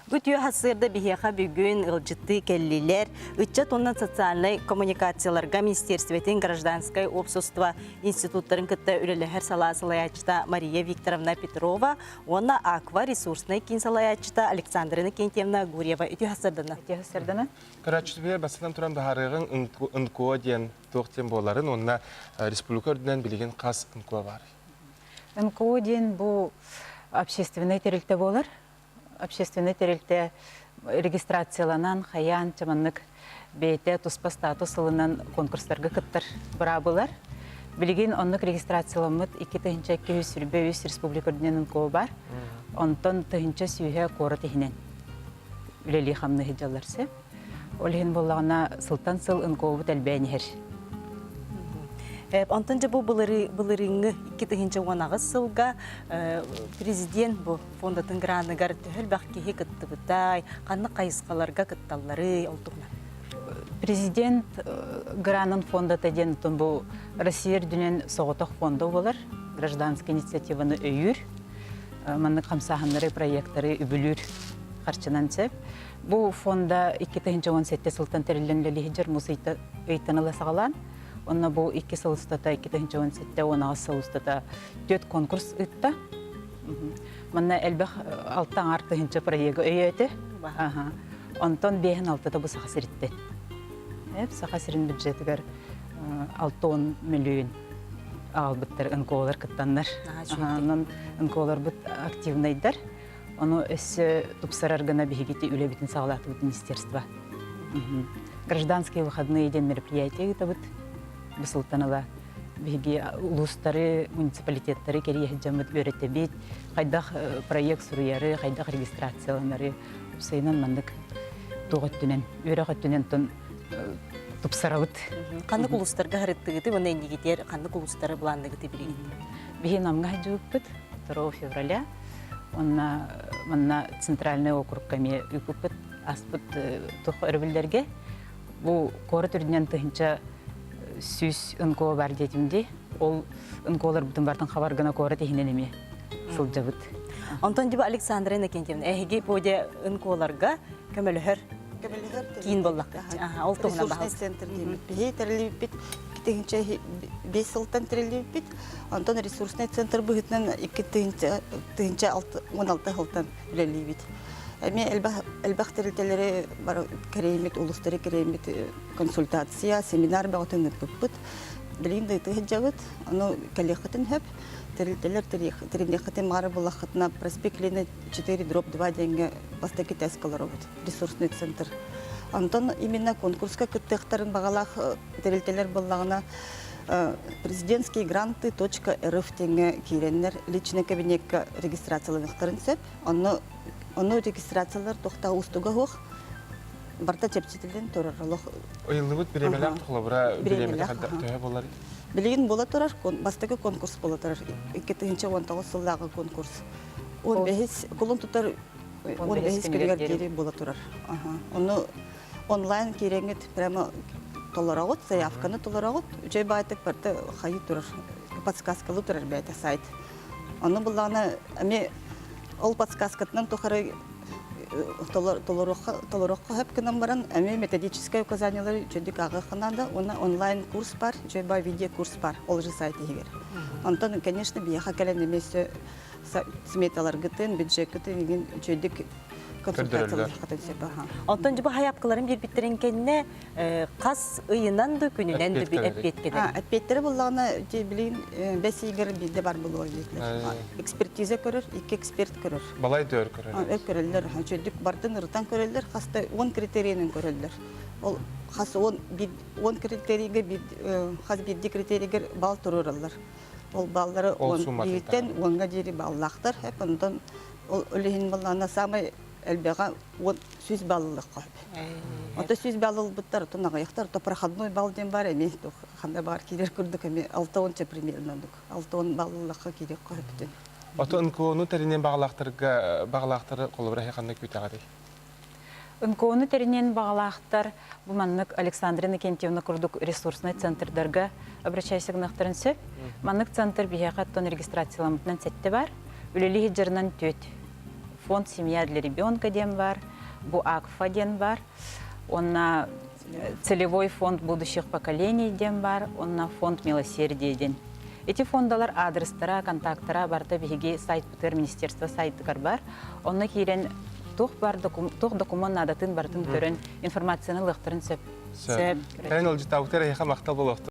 Үтүө сарсыарда биһиэхэ бүгүн ыалдьыттыы кэллилэр. Ыччат уонна социальнай коммуникацияларга министерствотын гражданскай общество институттарын кытта үлэлэһэр салаа салайааччыта Мария Викторовна Петрова уонна Аква ресурснай киин салайааччыта Александра Иннокентьевна Гурьева. Үтүө сарсыардана. Үтүө сарсыардана. Көрөөччүлэр бастатан туран баһаарыаҕыҥ НКО диэн туох диэн буоларын уонна республика үрдүнэн билигин хас НКО баарый? НКО диэн бу общественнай тэрилтэ буолар. Общественнай тэрилтэ регистрацияланан, хайаан чаманнык бэйэтэ туспа статус ылынан конкурстарга кыттар быраабылар. Билигин оннук регистрацияламмыт 2223 республика үрдүнэн НКО бар. Онтон тыһынча сүүһэ куорат иһинэн үлэлии хамныы сылдьаллар сөп. Ол иһин буоллаҕына сылтан сыл НКО-бут элбээн иһэр. Онтон дьэ бу былырыыҥҥы 2018 сылга президент бу фондатын граныгар төһө элбэх киһи кыттыбытай, ханнык хайысхаларга кытталларый, ол туһунан? Президент гранын фондата диэн бу Россия үрдүнэн соҕотох фонда буолар, гражданскай инициативаны өйүүр, маннык хамсааһыннары, проекттары үбүлүүр харчынан сөп. Бу фонда 2017 сылтан тэриллэн үлэлиһи мус ыйтан ыла саҕалаан, онно бу 2 сыл устата 2017-18 сыл устата түөрт конкурс ыытта. Манна элбэх алта аҥаар тыһыынча проегы өйөөтө. Онтон биэһин алтата бу Саха сириттэн. Саха сирин бюджетыгар 60 мөлүйүөн аҕалбыттар НКОлар кыттаннар. Онон НКОларбыт активнайдар. Ону өссө тупсарар гына биһигити үлэбитин саҕалаатыбыт министерство. Гражданские выходные диэн мероприятие ыытабыт. Бу сылтан ыла биһиги улуустары, муниципалитеттары кэрийэ сылдьаммыт үөрэтэбит, хайдах проект суруйары, хайдах регистрацияланары уопсайынан маннык туох өттүнэн, үөрэх өттүнэн тон тупсарабыт. Ханнык улуустарга харыттыгыты уонна иннигитиэр ханнык улуустары былаанныгыты билигит? Биһи Намҥа сылдьыбыппыт 2 февраля. Онна манна центральный округка эмиэ ыыппыппыт аспыт туох өрөбүллэргэ. Бу куорат үрдүнэн тыһынча 100 НКО бар диэтим дии. Ол НКОларбытын бартын хабар гына куорат иһинэн эмиэ сылдьабыт. Онтон дьиба Александра Иннокентьевна, эһиги бу дьэ НКОларга көмөлөһөр көмөлөһөр киин буоллаххыт. Ол туһунан ресурсный центр диэбит. Биһи тэриллибиппит тыһыынча биэс сылтан тэриллибиппит. Онтон ресурсный центр быһыытынан икки тыһыынча он алта сылтан үлэлиибит. Эмиэ элбэх тэрилтэлэри бар кэрэйиммит, улустары кэрэйиммит консультация, семинар бөҕөтүн ыыппыппыт. Билигин да ыытыы сылдьабыт. Ону кэлиэххитин сөп. Тэрилтэлэр тэриниэххитин маары буллаххытына проспект Ленина 4 дробь 2 диэҥҥэ бастакы тест олоробут. Ресурсный центр. Онтон именно конкурска кыттыахтарын баҕалаах тэрилтэлэр буоллаҕына президентские гранты .рф диэҥҥэ киирэннэр личный кабинекка регистрацияланыахтарын сөп. Онно Ону регистрациялар туохта уустуга суох. Барыта чэпчэтиллэн турар олох. Ыйыллыбыт бириэмэлээх холобура бириэмэтэ төһө буолар? Билигин буола турар бастакы конкурс буола турар. 2019 сыллааҕы конкурс. 15 кулун тутар 15 күнүгэр диэри буола турар. Ону онлайн киирэҥҥит прямо толороҕут, заявканы толороҕут. Үчүгэй баайтык барыта хайыы турар, подсказкалыы турар бэйэтэ сайт. Ону буллаҕына эмиэ ол подсказкатынан тухары толоруохха сөп гынан баран эмиэ методическай указаниялары үчүгдүк ааҕыахха наада уонна онлайн курс бар, үчүгэй видео курс бар ол же сайт иһигэр. Онтон, конечно, биһиэхэ кэлэн эмиэ өссө сметаларгытын, бюджеккытын игин үчүгдүк консультациялархатын сөп. Онтон дьэ бу хайапкаларын биэрбиттэрин кэннэ хас ыйынан да күнүнэн да эппиэт кэлэр. Эппиэттэрэ буллаҕына билигин бэс ыйыгар биирдэ бар буолуо диэтилэр. Экспертиза көрөр, икки эксперт көрөр. Балай да өр көрөр. Өр көрөллөр. Үчүгдүк бардын ырытан көрөллөр, хас да 10 критерийинэн көрөллөр. Ол хас 10 критерийгэ хас биирдии критерийгэр балл туруораллар. Ол баллары бииртэн уонга диэри баллаахтар. Онтон ол иһин баллаана самай элбэҕэ уон сүүс баллылыахха сөп. Ото сүүс балл ылбыттар, отон аҕыйахтар, ото проходной балл диэн баар эмиэ ханна баар киирэр курдук эмиэ алта уонча примерно оннук. Алта уон баллылахха киириэххэ сөптөн. Ото НКО-ну тэриниэн баҕалаахтарга баҕалаахтары холобура ханна күүтэҕитий? НКО-ну тэриниэн баҕалаахтар бу маннык Александра Иннокентьевна курдук ресурснай центрдарга обращайся гыныахтарын сөп. Маннык центр биһиэхэ оттон регистрацияламмытынан сэттэ бар. Үлэлии сылдьарынан түөрт. Фонд «Семья для ребенка» диэн бар, бу АКФА диэн бар, онна целевой фонд будущих поколений диэн бар, онна фонд милосердия диэн. Ити фондалар адрестара, контактара барыта биһиги сайтпытыгар министерство сайтыгар бар. Онно киирэн туох бар туох документ наадатын барытын көрөн информацияны ылыахтарын сөп. Сөп. Кэлин ылдьытаабыттар эһиэхэ махтал буолуохтун.